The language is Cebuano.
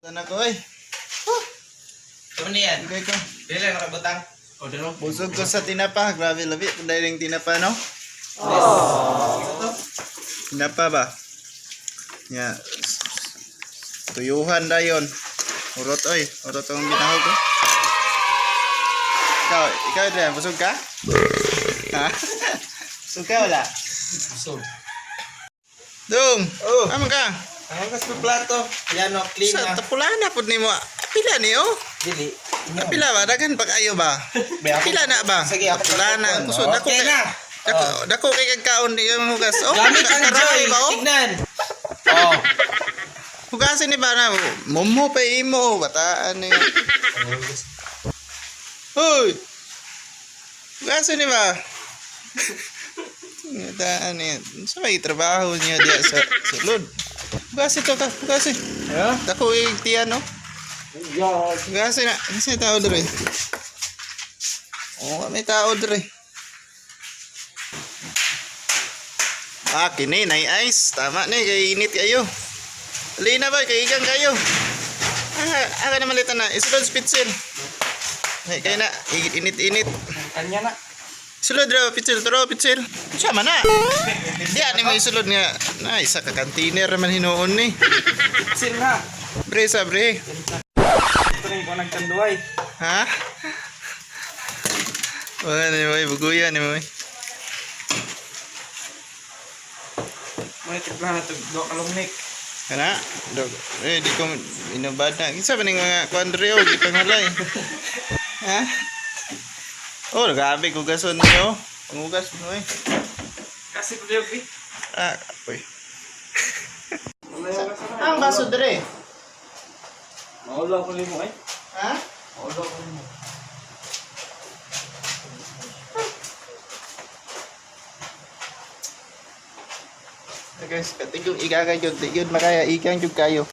Sana ko eh. Kamo niyan. Okay ko. Dili lang nakabutang. O dalo. Busog ko sa tinapa. Grabe labi. Kung dahil yung tinapa, no? Tinapa ba? Ya. Tuyuhan dayon. Urot oy. Urot ang ginahog ko. Ikaw, ikaw Adrian, busog ka? Ha? Busog ka wala? Busog. Dong! Oh. Aman ka? Ang kas plato. Yan o, clean Sa na. tapula na pud nimo. Pila ni oh? Dili. Pila ba? Daghan pa kayo ba? Pila na ba? Sige, ako Tapula na. Kusod dako Okay kay na. Dako, dako kay kagkaon di yung hugas. Oh, Gamit ang kakaroy joy. ba oh? Tignan. Oh. Hugasin ni ba na? Mumo pa imo, bataan ni. Hoy. Hugasin ni ba? Bataan ni. Sa may trabaho niya diya sa sulod. Hugasin to ka, hugasin. Yeah. Dako kay tiyan no. Yo. Hugasin na. Kasi tao dre. Oh, may tao dre. Ah, kini nay ice. Tama ni kay init kayo. Lina ba kay igang kayo. Ah, ah na malitan na. Isulod spitzel. Ay, kay na init-init. Kanya na. Sulod ra pitsil tro pitsil. Siya man na. Di ani mo isulod nga. Na isa ka container man hinuon ni. Sila na. Bre sa bre. Ito rin ko nagtanduay. Ha? Wala ni mo, buguyan ni mo. May tipla na ito. Do kalungnik. Kana? Dog. Eh, di ko inubad na. Kinsa ba ning mga kuan dre oh, gipanghalay. Ha? Oh, grabe hugason niyo. Pangugas mo eh. Kasi ko diyo, Ah, apoy. Ang baso dre. Maulaw ko limo eh. Ha? Maulaw ko limo. Guys, katigong igagay gyud, di gyud makaya igang gyud kayo.